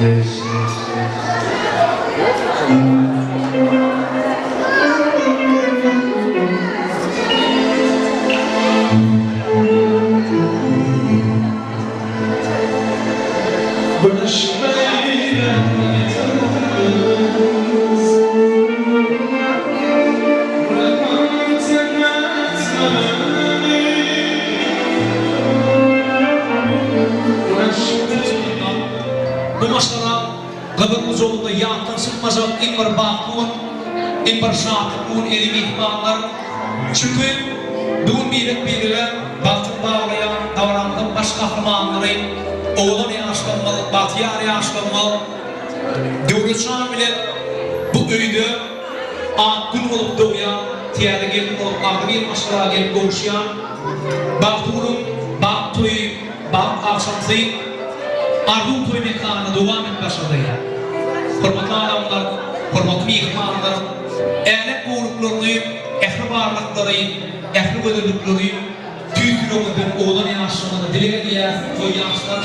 Bu maşgala gyzyň gujagynda ýatdan çykmajak iň bir bagtly gün, iň bir şatlykly gün eziz myhmanlar. Çünki bu gün birek-birege bagtyny baglaýan dabaramyzyň baş gahrymanlary owadan ýaşlarymyz, bagtyýar ýaşlarymyz Döwletjan bilen bu öýde ak gün bolup dogýan, täze gelin bolup agzybir maşgala gelip gowuşýan Bagtygülüň bagt toýy, bagt agşamsy Arzuw toý mekanynda dowam edip başlady. Hormatly adamlar, hormatly myhmanlar, älem gowulyklaryny, ähli barlyklary, ähli gözellikleri tüýs ýüregimizden owadan ýaşlygyňyzy dileg edýäris, toý ýaşlar.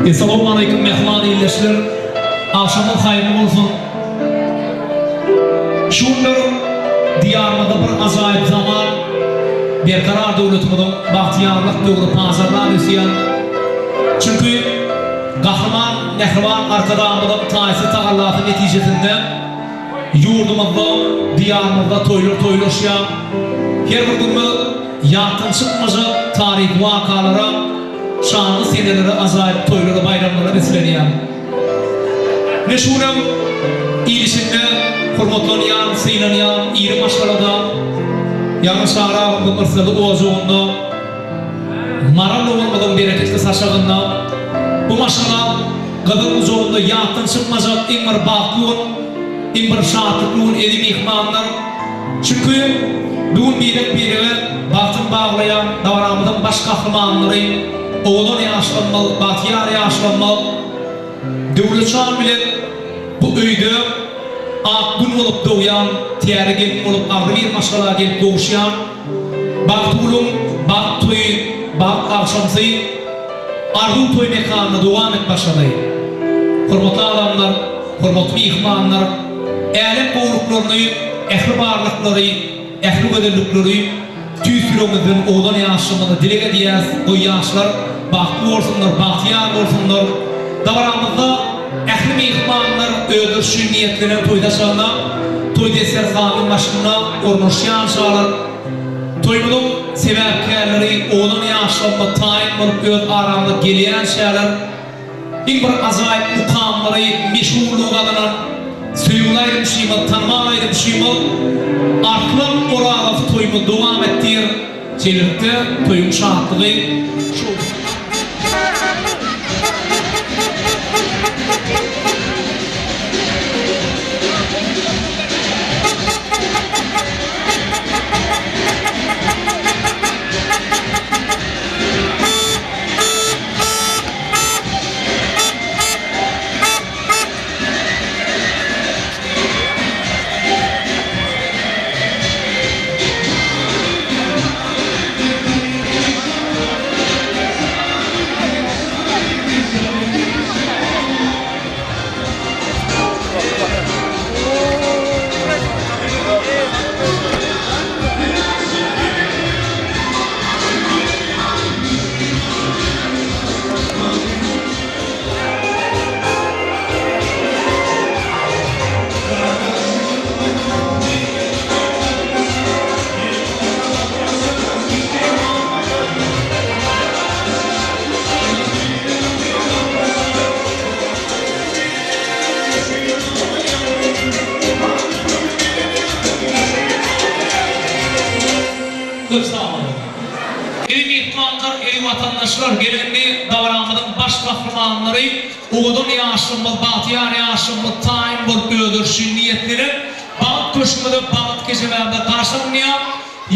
Essalawmaleýkim mähriban ildeşler! Agşamyňyz haýyrly bolsun! Şu günler Diýarymyzda bir ajaýyp zaman, Berkarar döwletimiziň bagtyýarlyk döwri pajarlap ösýär. Çünki Gahryman mähriban Arkadagymyzyň taýsyz tagallasy netijesinde ýurdumyzda, Diýarymyzda toýlar toýlaşýar. Her bir günümiz ýatdan çykmajak taryhy wakalara, şanly senelere, ajaýyp toýlara, baýramlara beslenýär. Meşhuram il içinde hormatlanýan, sylanýan iri maşgalada, ýagny Çary agamyzyň yrsarly ojagynda, Maral doganymyzyň bereketli saçagynda, bu maşgala gyzyň gujagynda ýatdan çykmajak iň bir bagtly gün, iň bir şatlykly gün eziz myhmanlar. Çünki bu gün birek-birege bagtyny baglaýan dabaramyzyň baş gahrymanlary owadan ýaşlarymyz, bagtyýar ýaşlarymyz Döwletjan bilen bu öýde ak gün bolup dogýan, täze gelin bolup agzybir maşgala gelip gowuşýan Bagtygülüň bagt toýy, bagt agşamsy Arzuw toý mekanynda dowam edip başlady. Hormatly adamlar, hormatly myhmanlar, älem gowulyklaryny, ähli barlyklary, ähli gözellikleri tüýs ýüregimizden owadan ýaşlygymyza dileg edýäs, goý ýaşlar bagtly bolsunlar, bagtyýar bolsunlar. Dabaramyzda ähli myhmanlar özleri üçin niýetlenen toý saçagyna, toý desterhanynyň başynda ornaşýançalar, toýumyzyň sebäpkärleri owadan ýaşlygymyz taýyn bolup öz aramyza gelýänçäler, Iň bir ajaýyp mukamlary, meşhurlygy gazanan söýgüli aýdymçymyz, tanymal aýdymçymyz Arslan Orazow toýumyzy dowam etdir. Şeýlelikde, toýuň şatlygy şowhuny. Köp sag boluň. Eý myhmanlar, eý watandaşlar, gel indi dabaramyzyň baş gahrymanlary, owadan ýaşlygymyz, bagtyýar ýaşlygymyz taýyn bolup özleri üçin niýetlenen bagt köşgümize, bagt kejebämize garşylanýar.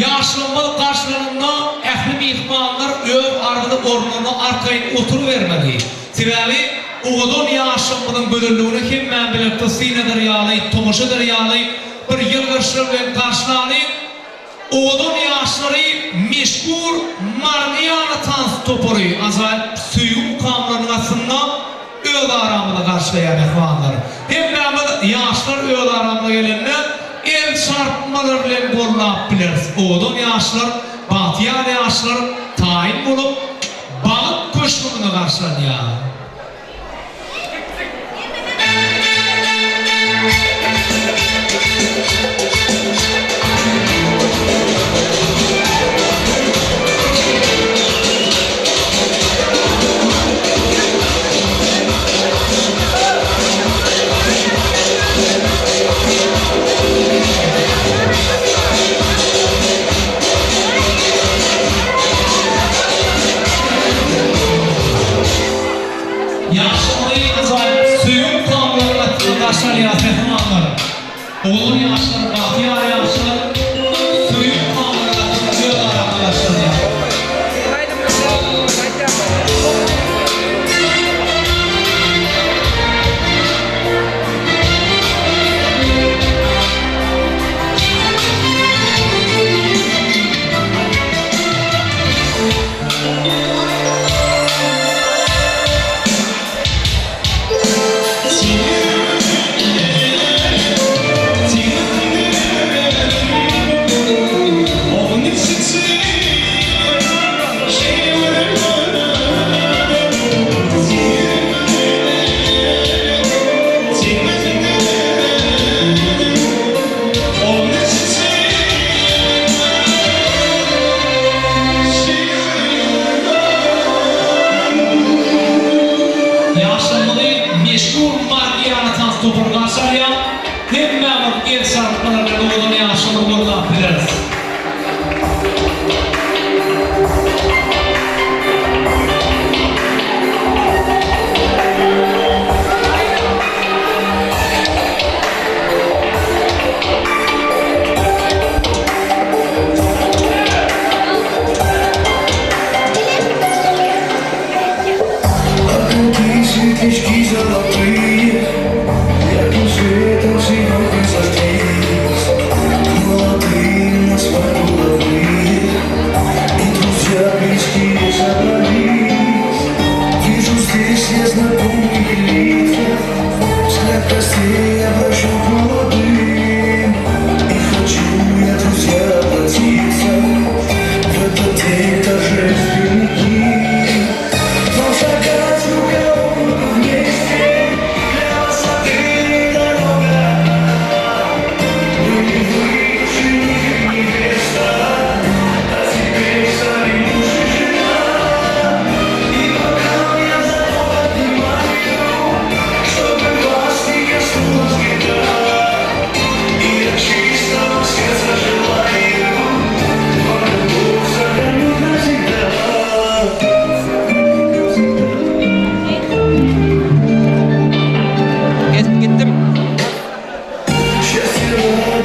Ýaşlygymyz garşylananda ähli myhmanlar öz arzyly orunlaryna arkaýyn oturybermeli. Sebäbi owadan ýaşlygymyzyň gözelligine hemmämiz bilelikde syn eder ýaly, tomaşa eder ýaly bir ýylgyryşlar bilen garşylalyň. Owadan ýaşlary meşhur Margiana tans topary ajaýyp söýgi mukamlarynyň astynda öz aramyzda garşylaýar mähribanlar. Hemmämiz ýaşlar öz aramyza gelende el çarpmalar bilen gollap bileris. Owadan ýaşlar, bagtyýar ýaşlar taýyn bolup Bagt köşgümize garşylanýar. Ýaşlaryny ajaýyp söýgi mukamlarynyň astynda garşy alýar mähribanlar. Oglan ýaşlar, bagtyýar ýaşlar söýgi mukamlarynyň astynda öz aramyzda garşylanýar.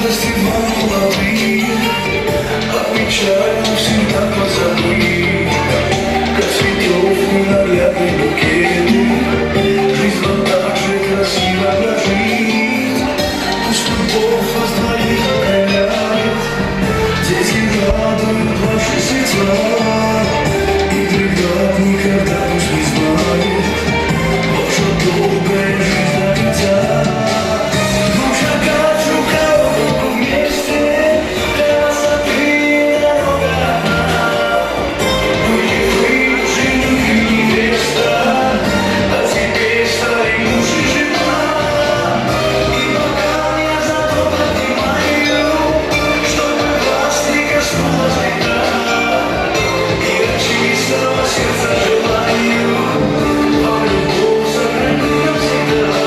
Радости два молодые, А печаль навсегда позабыть. Как цветов ненаглядный букеты, Жизнь вам так же красиво прожить. Пусть любовь вас двоих окрыляет, Дети радуют ваши сердца, И преград никогда пусть не знает Ваша долгая жизнь до конца. Двух шагах рука об руку вместе, Для вас открыта дорога одна. Были вы жених и невеста, А теперь стали муж и жена. И пока я зато поднимаю, Чтобы вас не коснулась беда. И от чистого сердца желаю Вам любовь сохранить навсегда.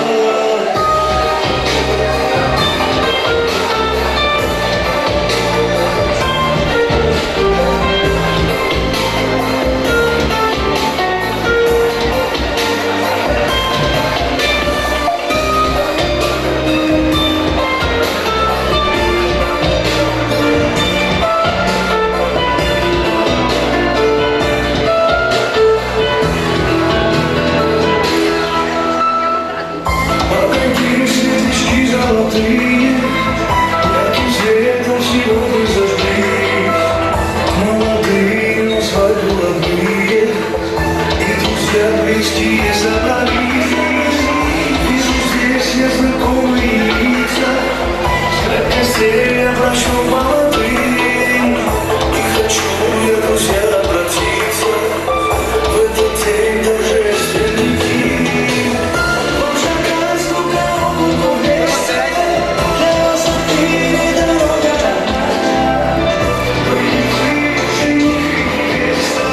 Огоньки, светлячки золотые, Ярким светом сегодня зажглись. Молодые на свадьбу родные, И друзья близкие собрались. Вижу здесь я знакомые лица, Взгляд гостей обращу молодым. И хочу я, друзья, обратиться В этот день торжественный день. Вам шагать рука об руку вместе, Для вас открыта дорога одна. Были вы жених и невеста,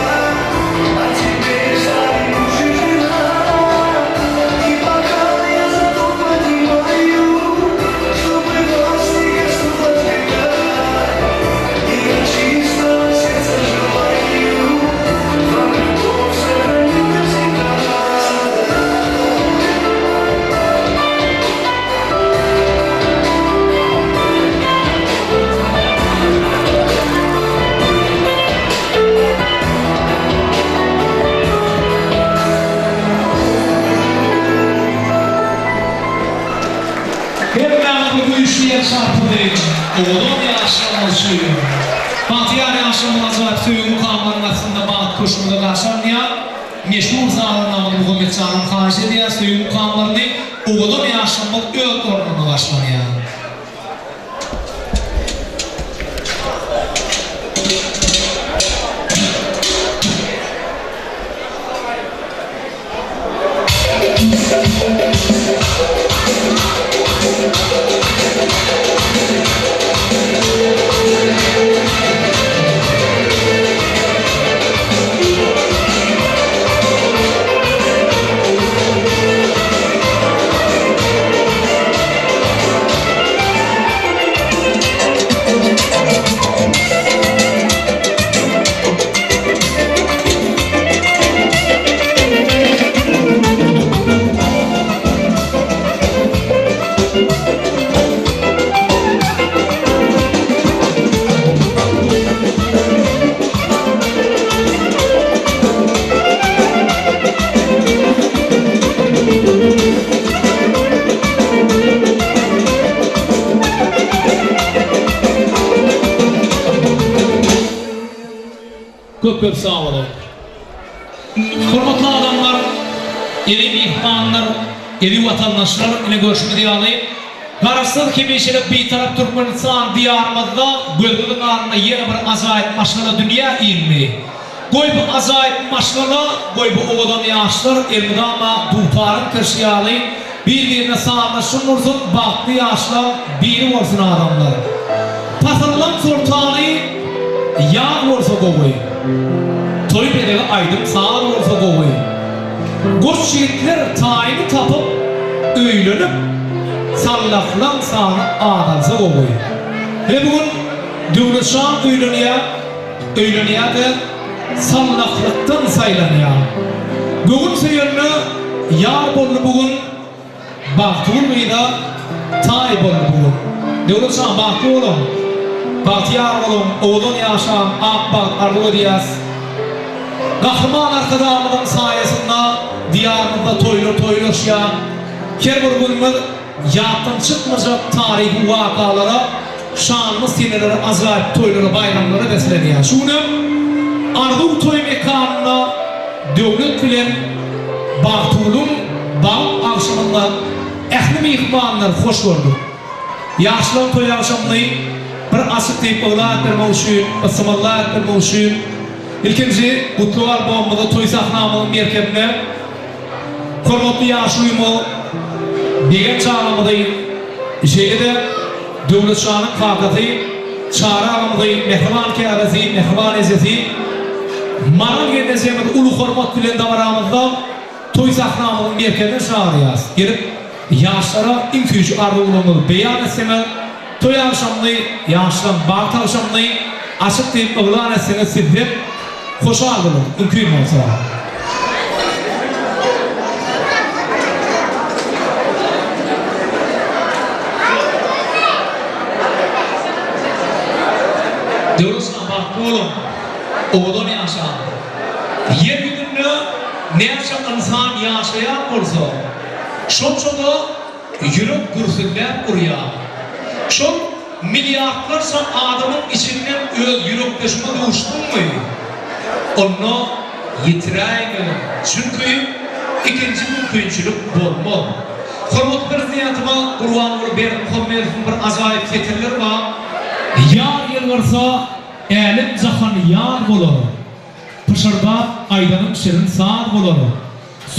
А теперь стали муж и жена. И пока я зато поднимаю, Чтобы вас не коснулась беда. И от чистого сердца желаю Вам любовь сохранить навсегда. Hemmämiz bu güýçli ýer çarpyldy. Owadan ýaşlarymyz söýüň. Bagtyýar ýaşlarymyz ajaýyp söýgi mukamlarynyň astynda bagt köşgünde garşy alynýar. Meşhur sazandamyz Muhammetjandan haýyş edýäris söýgi mukamlaryny owadan ýaşlarymyz öz ornunda başlanýar. Köp köp sag boluň. Hormatly adamlar, eziz myhmanlar, eziz watandaşlar, ine görşümiz ýaly, Garaşsyz, hemişelik Bitarap Türkmenistan Diýarymyzda gözümiziň alnynda ýene bir ajaýyp maşgala dünýä indi. Goý bu ajaýyp maşgala, goý bu owadan ýaşlar elmydama dutaryň kirşi ýaly bir-birine sazlaşsyn dursun, bagtly ýaşlaň biri bolsun adamlar. Pasyllaň soltany ýaz bolsa gowy. Toý bezegi aýdym-saz bolsa gowy. Goç ýigitler taýyny tapyp öýlenip, sallahlaň sany azalsa gowy. He bu gün Döwletjan öýlenýär, öýlenýär-de sallahlykdan saýlanýar. Göwün söýenine ýar boldy bu gün, Bagtygül gyza taý boldy bu gün. Döwlet jan bagtly boluň, bagtyýar boluň, owadan ýaşaň, ak bagt arzuw edýäs. Gahryman Arkadagymyzyň saýasynda Diýarymyzda toýlar toýlaşýar. Her bir günümiz ýatdan çykmajak taryhy wakalara, şanly senelere, ajaýyp toýlara, baýramlara beslenýär. Şu günem Arzuw toý mekanynda Döwlet bilen Bagtygülüň bagt agşamynda ähli myhmanlary hoş gördük. Ýaşlaryň toý agşamyny bir açyk diýip yglan etdirmek üçin, ysmylla etdirmek üçin ilkinji gutlag albomymyzy toý sahnamyzyň merkezinde hormatly ýaşulymyz Begenç agamyzy, şeýle-de Döwlet şanyň kakasy Çary agamyzy, mähriban käbesi, mähriban ejesi Maral gelnejemizi uly hormat bilen dabaramyzda toý sahnamyzyň merkezine çagyrýarys. Gelip, ýaşlara iň süýji arzuwlaryňyzy beýan etseňiz, toý agşamyny, ýaşlaryň bagt agşamyny açyk diýip yglan etseňiz sizden hoşal bolarys, mümkin bolsa. Döwlet şa bagtly boluň, owadan ýaşaň. Ýer ýüzünde näçe ynsan ýaşaýan bolsa, şonça-da ýürek gürsüldäp urýar. Şol milliardlarça adamyň içinden öz ýürekdeşiňe duşduňmy, onda ýitiräýmegin, çünki ikinji mümkinçilik bolmaz. Hormatly Prezidentimiz Gurbanguly Berdimuhamedowyň bir ajaýyp setirleri bar. Ýar ýylgyrsa, älem-jahan ýar bolar. Pyşyrdap aýdanyň şirin saz bolar.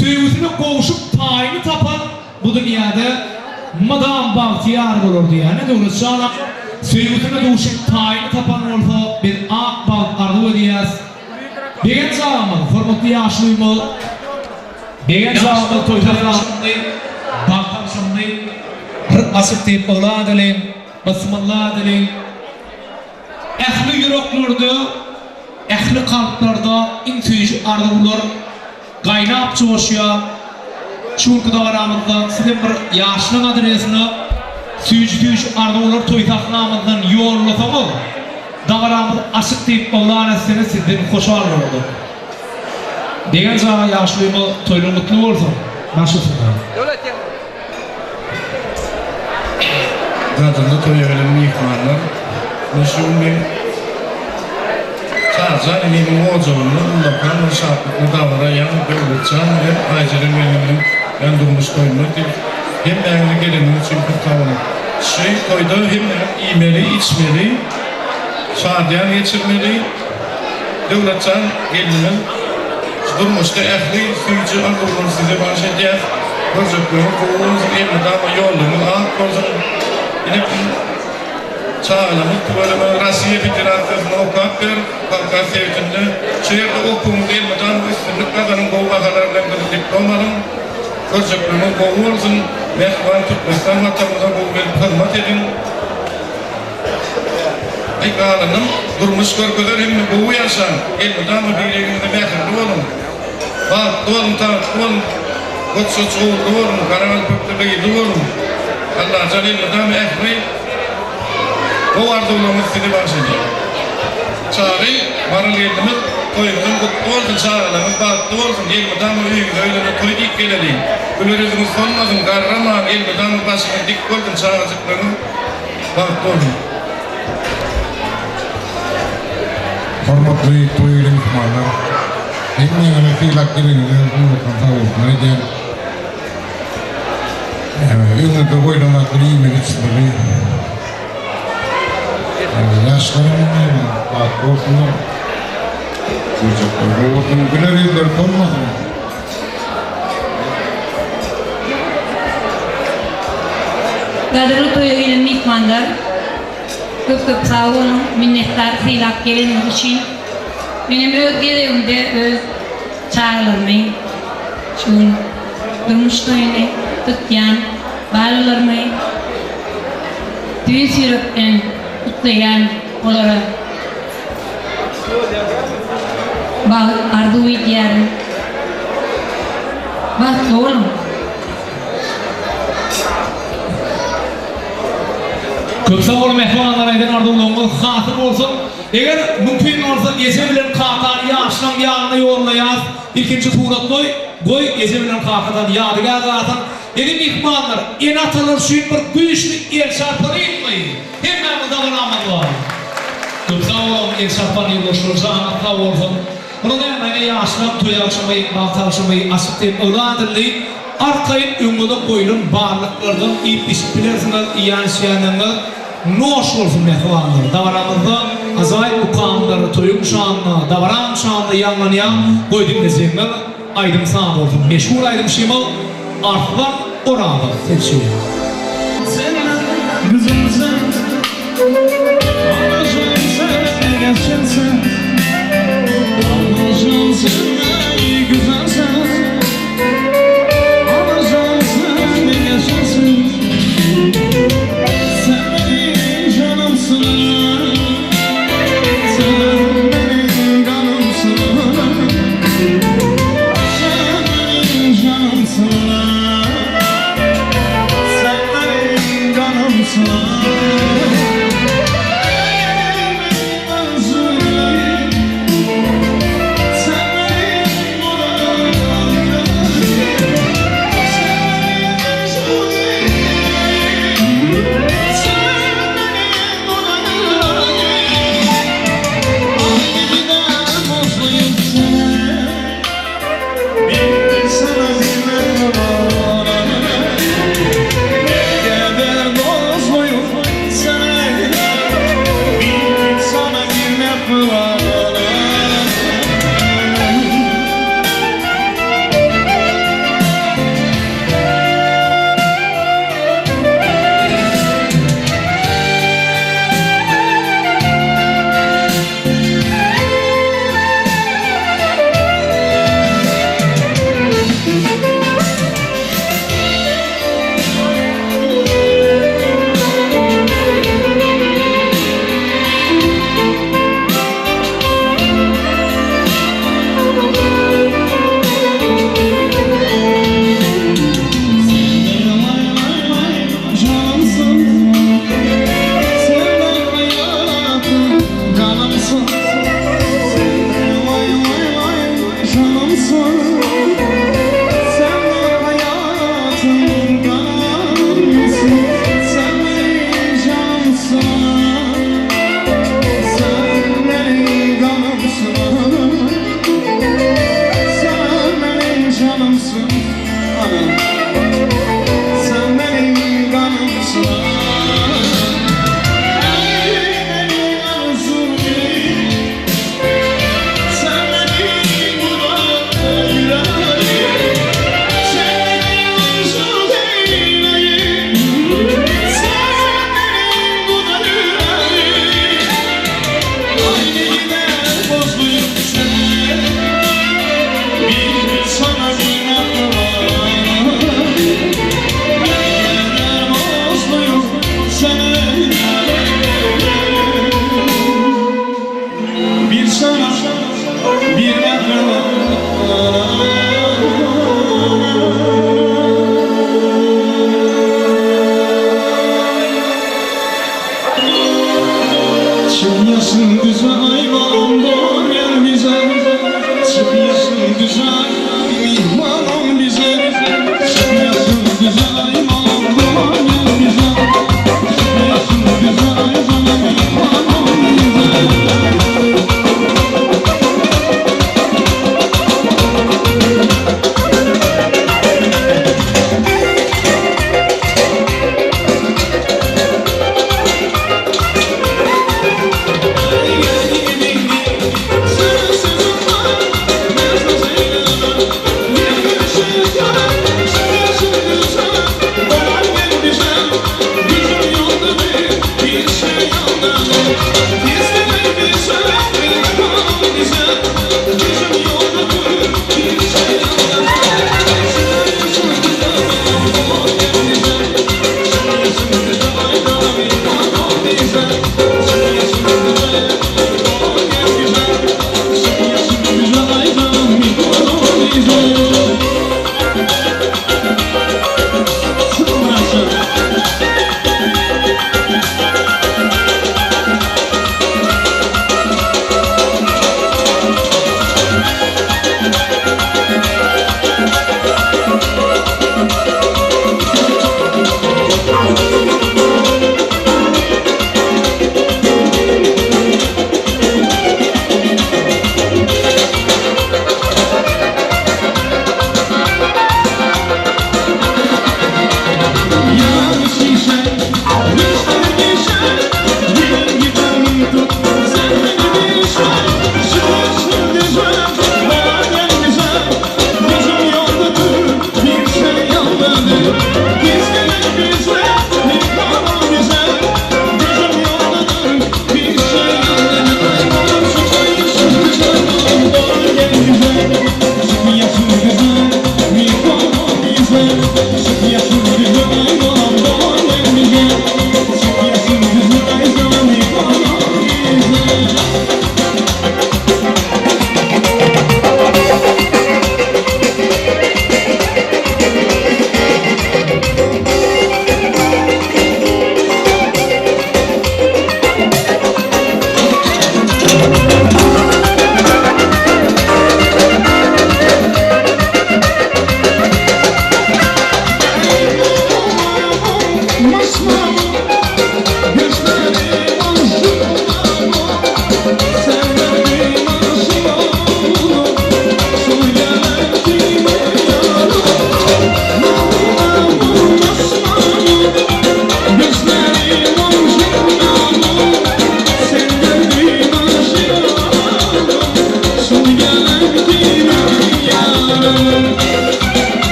Söýgüsine gowşup taýyny tapan bu dünýäde mydam bagtyýar bolar diýýäne Döwlet jana söýgüsine duşup taýyny tapan bolsa biz ak bagt arzuw edýäs Begenç agamyz hormatly ýaşulymyz Begenç agamyz toý sahnasynda bagt agşamyny bir açyk diýip yglan edeliň Bismillah edeliň. Ähli ýüreklerde, ähli kalplarda iň süýji arzuwlar gaýnap joşýar. Şu günki dabaramyzda sizem bir ýaşlaň adresine süýji-süýji arzuwlar toý sahnamyzdan ýollasaňyz, dabaramyz açyk diýip yglan etseňiz sizden hoşal bolardyk. Begenç aga ýaşulymyz toýlaň gutly bolsun! Baş üstüne. Gadyrly toýa gelen myhmanlar, men şu gün men Çaryjan inimiň ojagynda ullakan bir şatlykly dabara ýagny Döwletjan bilen Aýjeren gelnimiziň ýan durmuş toýunda diýip hemmäňizi geleniňiz üçin köp sag boluň. Şu toýda hemmämiz iýmeli, içmeli, şadyýan geçirmeli. Döwletjan gelnimiz şu durmuşda ähli süýji arzuwlary size bagyş edýäs. Görjekleriňiz gowy bolsun, elmydama ýollaryňyz ak bolsun. Ine çagalaryňyz tüweleme Rossiýa Federasiýasynda okap ýör, Kawkaz sebitinde. Şu ýerde okuwyňyzda elmydama üstünlik gazanyň, gowy bahalar bilen gyzyl diplom alyň. Görjekleriňiz gowy bolsun. Mähriban Türkmenistan Watanymyza gowy gelip hyzmat ediň. Aý galanym durmuş görkezer hemme gowy ýaşaň elmydama biregiňize mähirli boluň bagtly boluň tagtly boluň goç goç ogully boluň gara galpakly gyzly boluň Allajan elmydama ähli gowy arzuwlaryňyzy size bagş edýär Çary Maral gelnimiz toýuňyzam gutly bolsun çagalaryňyz bagtly bolsun elmydama öýüňize öýlene toý diýip geleliň güler ýüzüňiz solmasyn garramaň elmydama başyňyz dik bolsun çagajyklaryňyz Bagtly boluň! Hormatly toý myhmanlar! Hemmäňizi sylap geleniňize ullakan sag bolsun aýdýan. Öňüňizde goýlan zatlary iýmeli içmeli. Ýaşlaram indi bagtly bolsunlar. Görjekler gowy bolsun. Güler ýüzleri solmasyn. Gadyrly toýa gelen myhmanlar, köp köp sag boluň, minnetdar sylap geleniňiz üçin. Menem öz gezegimde öz çagalarymy şu gün durmuş toýuny tutýan balalarymy tüýs ýürekden gutlaýan olara. Bagt arzuw edýärin. Bagtly boluň! Köp sag boluň mähribanlar aýdan arzuwlaryňyz hasyl bolsun. Eger mümkin bolsa eje bilen kakany ýaşlaň ýanyna ýollaýas ilkinji surat goý goý eje bilen kakadan ýadygär galsyn. Indi myhmanlar ene atalar üçin bir güýçli el çarpalyňmy hemmämiz dabaramyz bar. Köp sag boluň el çarpan ýoldaşlar janyňyz sag bolsun. Muny näme ine ýaşlaň toý agşamy bagt agşamy açyk diýip yglan edildi. Arkaýyn öňüňize goýlan barlyklardan iýip-içip bilersiňiz, iýýän-içýänleriňiz noş bolsun mähribanlar! Dabaramyzda ajaýyp mukamlar toýuň şanyna, dabaraň şanyna ýaňlanýar, goý diňlejegiňiz aýdym-saz bolsun! Meşhur aýdymçymyz Arslan Orazow seçýär. Sen güzelsin, Anacığım sen gerçeksin, Anacığım sen güzelsin.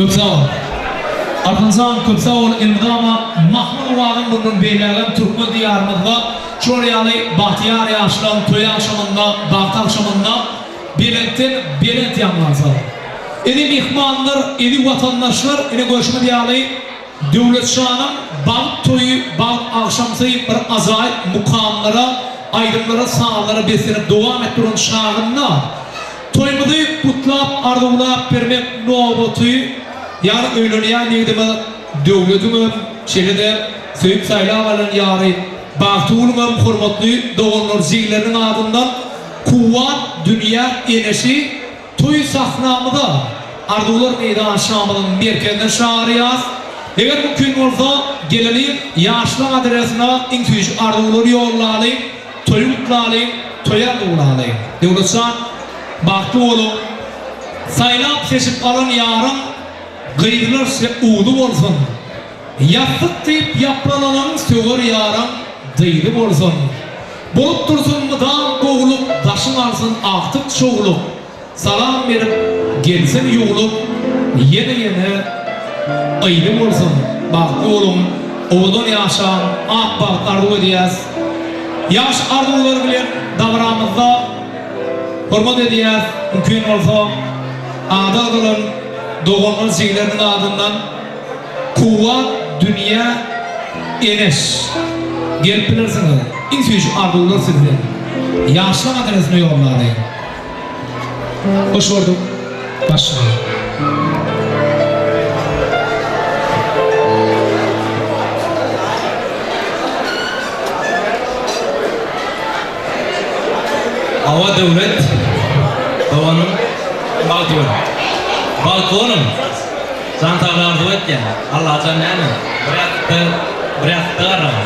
Köp sag bol. Altynjan köp sag bol elmydama Mahmyt owazyň mundan beýlägem türkmen diýarymyzda şular ýaly bagtyýar ýaşlaryň toý agşamynda bagt agşamynda belentden belent ýaňlansa. Eziz myhmanlar eziz watandaşlar ine görşüňiz ýaly Döwletşanyň bagt toýy bagt agşamsy bir ajaýyp mukamlara aýdymlara sazlara beslenip dowam edip duran çagynda Toýumyzy gutlap arzuwlap bermek nobaty ýar öýlenýän ýigdimiz Döwlediňem, şeýle-de söýüp saýlap alan ýary Bagtygülüňem hormatly doganlar jigileriniň adyndan Kuwwat dünýä eneşi toý sahnamyza Arzuwlar meýdançamyzyň merkezine çagyrýas. Eger mümkin bolsa geleliň ýaşlaň adresine iň süýji arzuwlary ýollalyň. Toýy gutlalyň, toýa arzuwlalyň. Döwletjan, bagtly boluň. Saýlap-seçip alan ýaryň gyzlarça uzy bolsun. Ýassyk diýip ýaplananyň söwer ýaryň dyzy bolsun. Bolup dursun mydam gowluk, daşyň alsyn agtyk-çowluk. Salam berip gelsin ýuwlup ýene ýene yzy bolsun bagtly boluň owadan ýaşaň ak bagt arzuw edýäs ýagşy arzuwlar bilen dabaramyzda hormat edýäs mümkin bolsa ady agzalan doganlar jigileriniň adyndan Kuwwat dünýä Eneş gelip bilersiňiz iň süýji arzuwlar sizden ýaşlaň adresine ýollalyň. Hoş gördük başlygy. Hawa Döwlet doganym Bagtygül. Bagtly boluň. Jan saglyk arzuw etýän. Allajan näme bir ýassykda bir ýassykda garraň.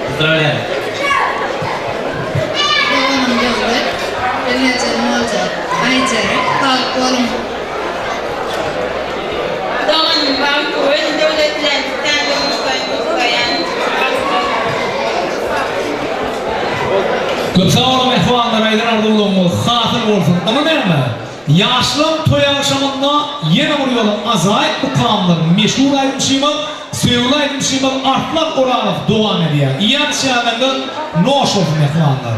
Pozdrawlýaýu. Doganym Döwlet, Dünýejenim boljak. Aýjeren, Bagt boluň. Doganym Bagtygül, Döwlet bilen täze durmuş toýuny gutlaýan. Bagt boluň. Köp sag boluň mähribanlar aýdan arzuwlaryňyz hasyl bolsun. Onda näme? Ýaşlaň toý agşamynda ýene bir ýola ajaýyp mukamlar, meşhur aýdymçymyz, söýgüli aýdymçymyz Arslan Orazow dowam edýär. Iýen içýänleriňiz noş bolsun mähribanlar!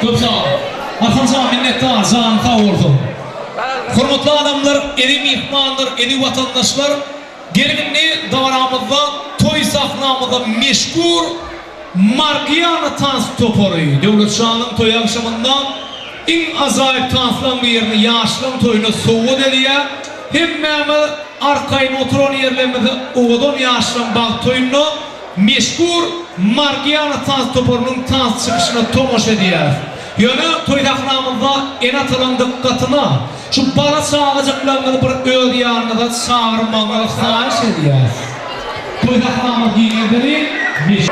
Köp sag bol. Asyl jan minnetdar, janyň sag bolsun. Hormatly adamlar, eziz myhmanlar, eziz watandaşlar, geliň indi dabaramyzda, toý sahnamyzda meşhur Margiana tans topary Döwlet şanyň toý agşamynda iň ajaýyp tanslaň birini ýaşlaň toýuna sowgat edýär. Hemmämiz arkaýyn oturan ýerlerimizde owadan ýaşlaň bagt toýunda Meşhur Margiana tans toparynyň tans çykyşyna tomaşa edýäris. Ýöne toý sahnamyzda ene-atalaň dykgatyna şu bala çagajyklaryňyzy bir öz ýanyňyza çagyrmagyňyzy haýyş edýäris. Toý sahnamyz giňeldeli. Meş.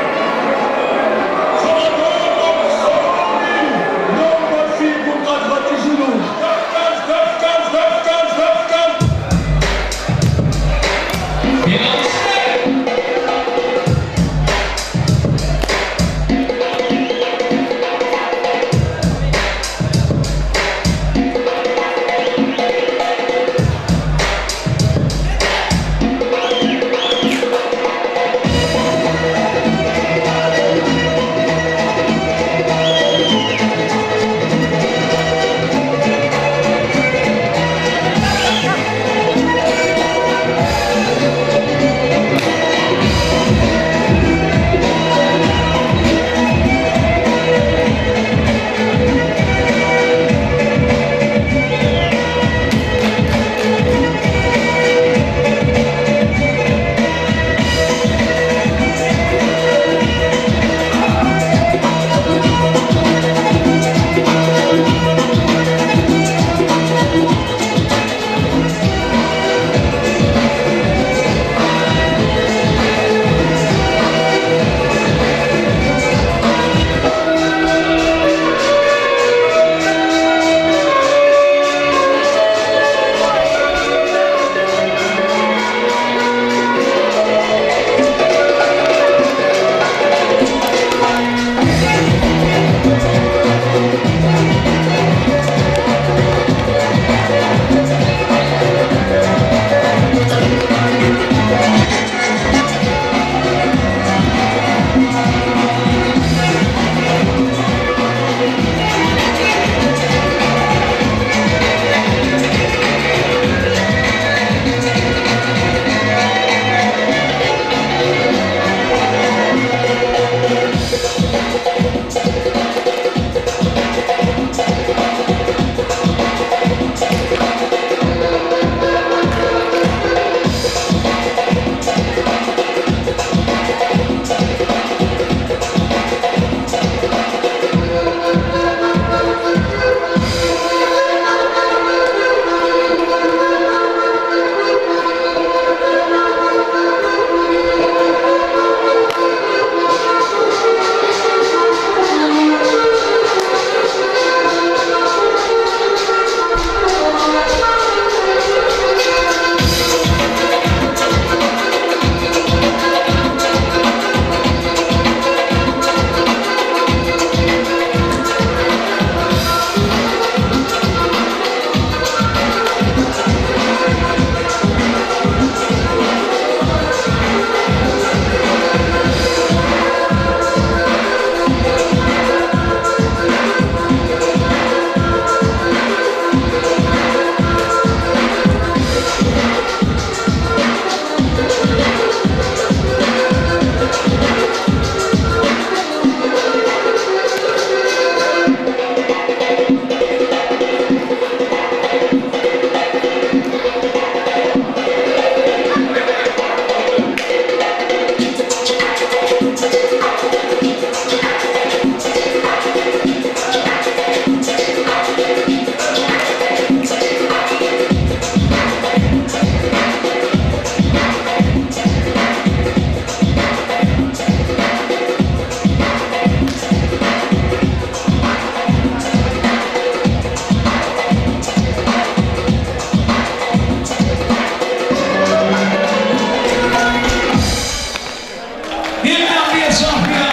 Hemmäň bir şahyýa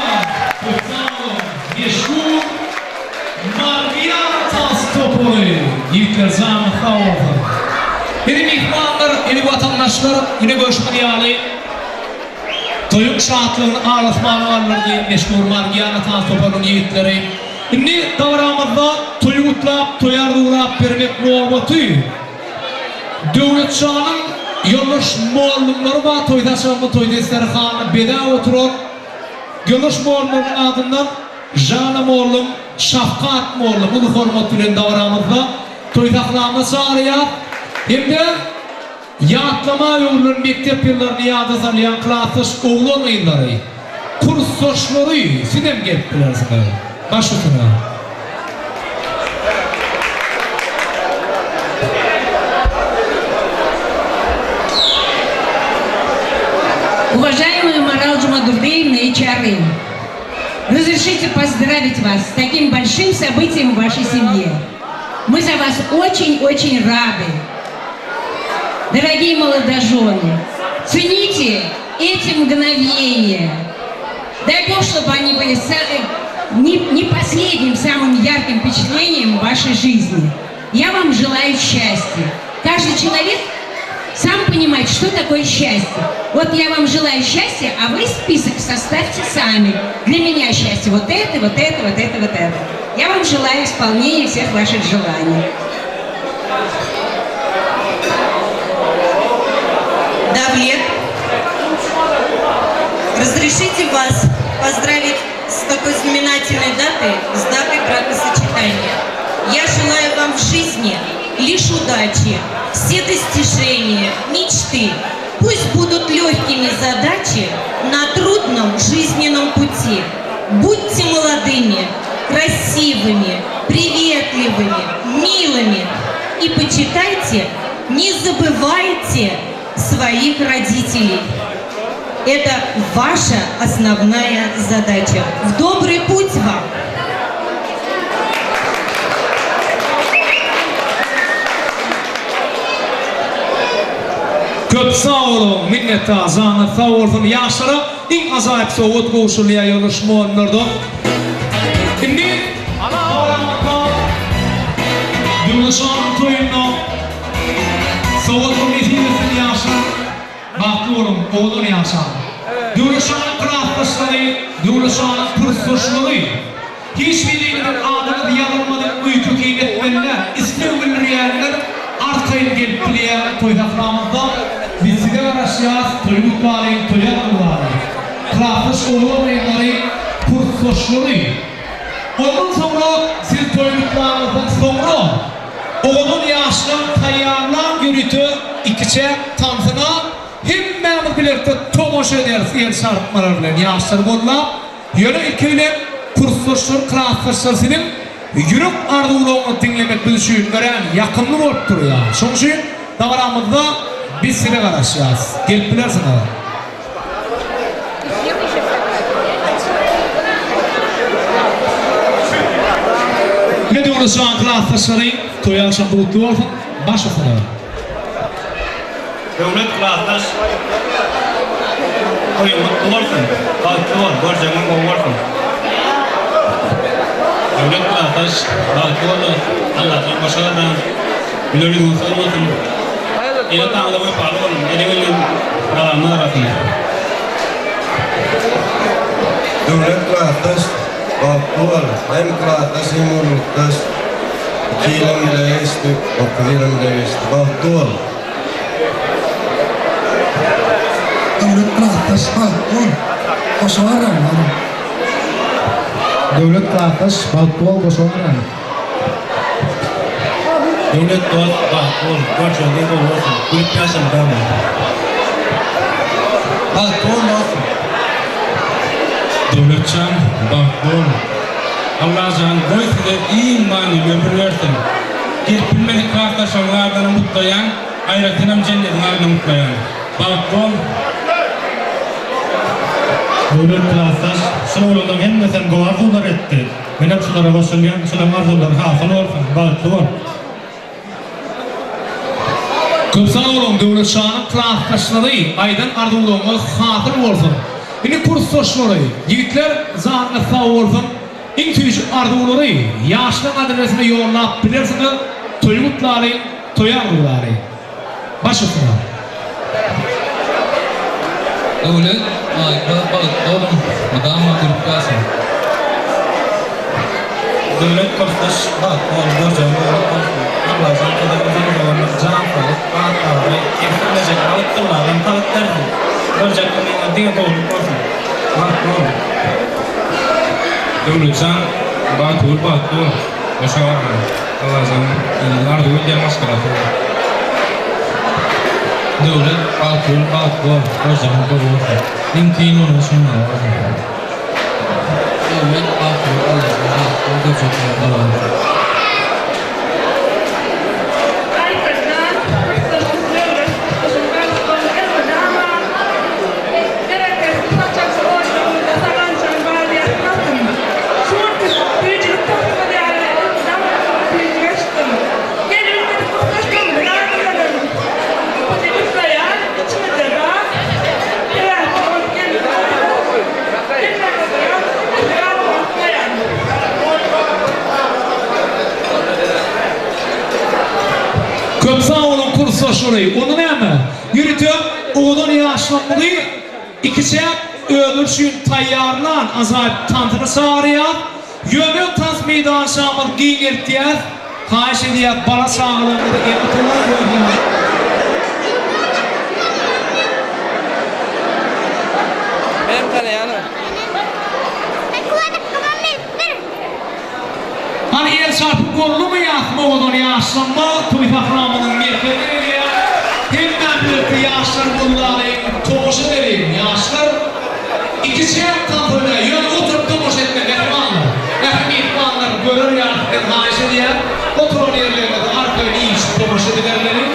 köp sag boluň. Meşhur Margiana tans topary. Ýigitler janyňyz sag bolsun. Indi myhmanlar, indi watandaşlar ine görşüňiz ýaly toýuň şatlygyny al asmana galdyrdy meşhur Margiana tans toparynyň ýigitleri. Indi dabaramyzda toýy gutlap, toý arzuwlap bermek nobaty Döwletjanyň ýoldaş mollumlary bar toý saçagyny, toý desterhanyny bezäp oturan ýoldaş mollumlarynyň adyndan Žana mollum, Şafkat mollum uly hormat bilen dabaramyzda toý sahnamyza çagyrýas hem-de Ýatlama öwrülen mekdep ýyllaryny ýada salýan klasdaş oglan-gyzlary, kursdaşlary sizem gelip bilersiňiz. Baş üstüne. Уважаемая Марал Джумадурдыевна и Чары, разрешите поздравить вас с таким большим событием в вашей семье. Мы за вас очень-очень рады. Дорогие молодожены, цените эти мгновения. Дай Бог, чтобы они были не, не последним самым ярким впечатлением в вашей жизни. Я вам желаю счастья. Каждый человек сам понимает, что такое счастье. Вот я вам желаю счастья, а вы список составьте сами. Для меня счастье вот это, вот это, вот это, вот это. Я вам желаю исполнения всех ваших желаний. Давлет, разрешите вас поздравить с такой знаменательной датой, с датой бракосочетания. Я желаю вам в жизни лишь удачи, все достижения, мечты. Пусть будут легкими задачи на трудном жизненном пути. Будьте молодыми, красивыми, приветливыми, милыми. И почитайте, не забывайте своих родителей. Это ваша основная задача. В добрый путь вам! Köp sag boluň minnetdar janyňyz sag bolsun ýaşlara iň ajaýyp sowgat gowşurylýar ýöne şu molllarda indi Aramyzda Döwletjanyň toýunda sowgatlar nesip etsin ýaşlar bagtly boluň owadan ýaşaň Döwletjanyň klasdaşlary Döwletjanyň kursdaşlary Hiç biriňiziň adyňyz ýazylmadyk öýke kyn etmeliler, isleg bildirýänler arkaýyn gelip bilýär toý sahnamyzda biz size garaşýas toýy gutlalyň toýa gurbaly klasdaş oglan gyzlary kursdaşlary ondan soňra siz toýy gutlanyňyzdan soňra owadan ýaşlaň taýýarlan ýörite ikiçäk tansyna hemmämiz bilelikde tomaşa ederis el çarpmalar bilen ýaşlary gollap Ýöne ilki bilen kursdaşlar, klasdaşlar siziň ýürek arzuwlaryňyzy diňlemek biz üçin örän ýakymly bolup durýar. Şonuň üçin dabaramyzda biz size garaşýarys. Gelip bilersiňiz. Ine Döwletjan klasdaşlary toý agşamy gutly bolsun. Baş üstüne. Döwlet klasdaş toýuň gutly bolsun, bagtly bol, görjegiň gowy bolsun. Döwlet klasdaş bagtly bol dost, Allajan goşa gazan, güler ýüzüňiz solmasyn. Ene-ataňyza wepaly boluň, ene gelniň galamyny garasyn. Döwlet klasdaş bagtly bol, hem klasdaş hem urlukdaş. Iki ýylam bile geçdik, dokuz ýylam bile geçdi. Bagtly bol. Döwlet klasdaş bagtly bol. Goşa barýan oglum. Döwlet klasdaş bagtly bol goşa barýan. Döwlet dost bagtly bol görjegiň gowy bolsun gülüp ýaşa mydama. Bagtly bol dostum. Döwletjan bagtly bol. Allajan goý size iň manyly ömür bersin. Gelip bilmedik klasdaşlaryňyň adynam gutlaýan, aýratynam Jennediň adyndan gutlaýan. Bagtly bol. Döwlet klasdaş, şu oglanlaň hemmesem gowy arzuwlar etdi. Menem şulara goşulýan, şulaň arzuwlary hasyl bolsun, bagtly bol. Köp sag boluň Döwletşanyň klasdaşlary aýdan arzuwlaryňyz hasyl bolsun. Indi kursdaşlary, ýigitler janyňyz sag bolsun. Iň süýji arzuwlary ýaşlaň adresine ýollap bilersiňiz Toýy gutlalyň toý arzuwlary. Baş üstüne. Döwlet baýlar bagtly boluň mydama gülüp ýaşaň. Döwlet kursdaş bagtly bol, görjegiň döwlet bolsun. Allajan size uzyn ömür, jan saglyk, at abraý, egsilmejek bagt Alladan tagt bersin. Görjek günüňiz diňe gowulyk bolsun. Bagtly boluň. Döwletjan Bagtygül bagtly bol. Goşa barmaly. Allajan arzuw edýän maşgalasy bol. Döwlet Bagtygül bagtly bol. Görjegiň gowy bolsun. Iň kyn günüňiz şundan bolsun. Döwlet Bagtygül Allajan bagtly bol görjek günüň gowy bolsun. Aýperjan, kursdaşym Döwlet kursdaşym bagtly bol elmydama. Bereketli saçakly ojagyňyzda sagançaň bal ýatmasyn. Şu günki süýjülik toplumyz ýaly elmydama süýji geçsin. Gelip kursdaşlarymyzy gadyrlanym. Muny gutlaýan içimizde bar. Sebäpli bolup geldik. Hemmäňizi gutlaýan. Köp sag boluň kursdaşlary. Onda näme? Ýörite owadan ýaşlarymyzy ikiçäk özleri üçin taýýarlan ajaýyp tansyny çagyrýas. Ýöne tans meýdançamyzy giňeltýäs. Haýyş edýäs bala çagalaryňyzy ene-atalar goýmaň. Menem tanaýanam. Hany el çarpyp boldumy ýasma owadan ýaşlanma toý sahramyzyň merkezine gelýär. Hemmämiz bilelikde ýaşlar bollalyň tomaşa edeliň ýaşlar ikiçäk tans oýnaýar ýöne oturyp tomaşa etme mähribanlar ähli myhmanlar görer ýaly sizden haýyş edýän oturan ýerleriňizde arkaýyn iýip içip tomaşa edibermeli.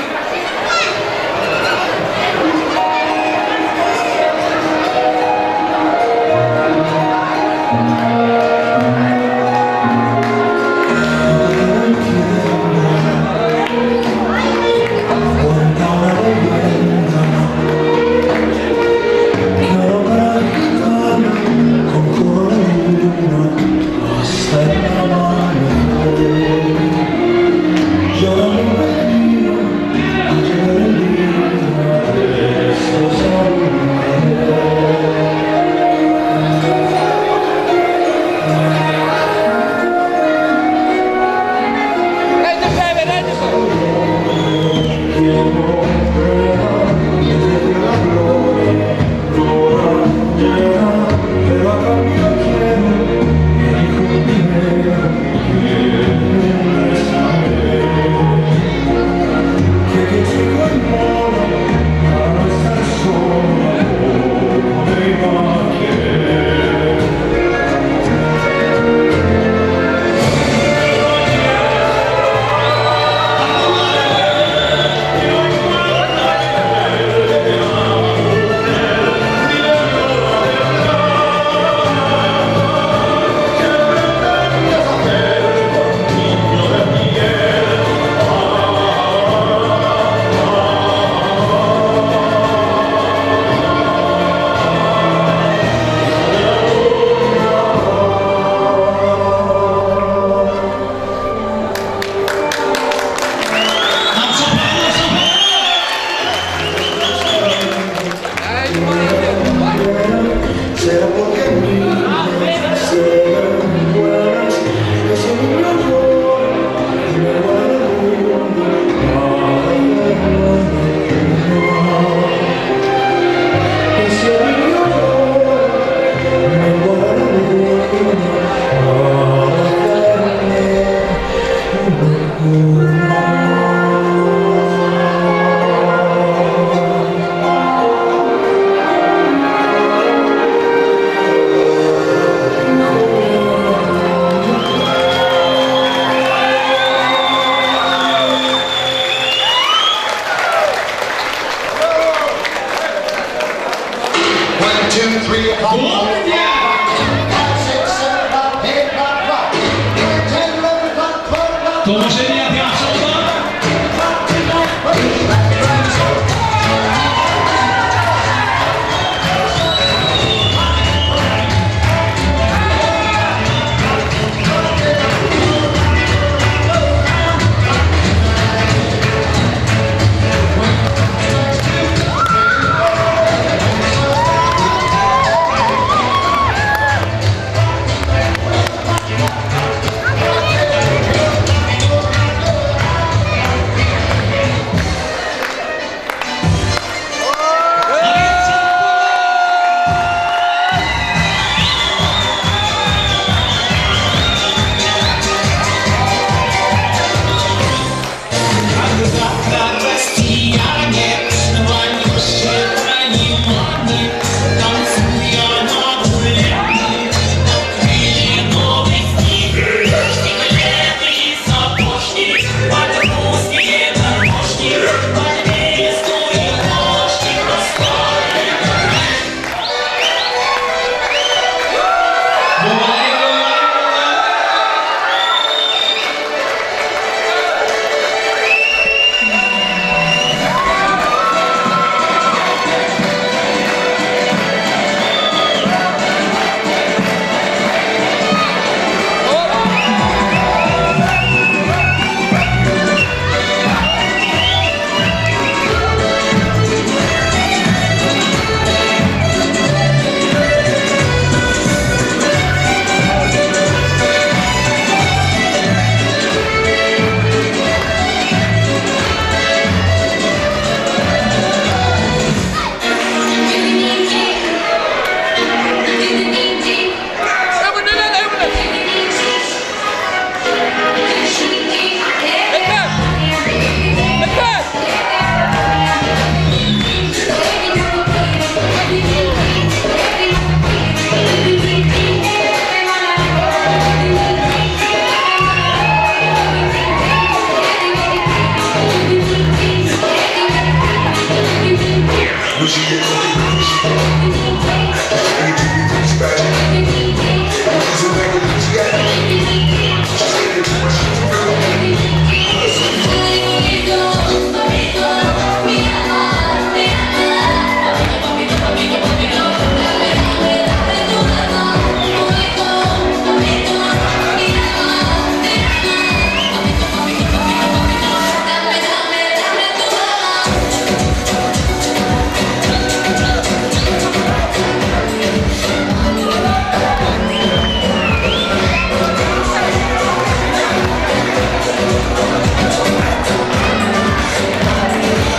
Tomaşa edýär ýaşulular.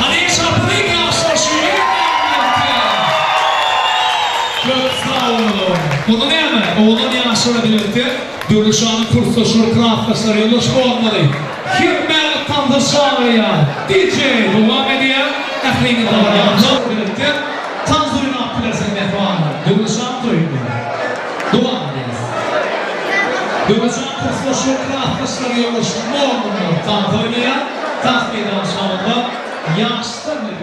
Hany çapylyň ýaşlar şeýle gelýär. Köp sag boluň. Onda näme, oglan ýaşlara bilelikde Döwletjanyň kursdaşlary, klasdaşlary ýoldaş bolmaly. Hemmäňiz tansa çagyrýar. DJ dowam edýär. Ähliňiz dabaraňyzda bilelikde tans oýnap bilersiňiz mähribanlar. Döwletjan toýunda. Dowam edýäris. Döwletjan kursdaşlary, klasdaşlary ýoldaş mugallymlar tans oýnaýar. Tans meýdançamyzda ýaşlar bilen.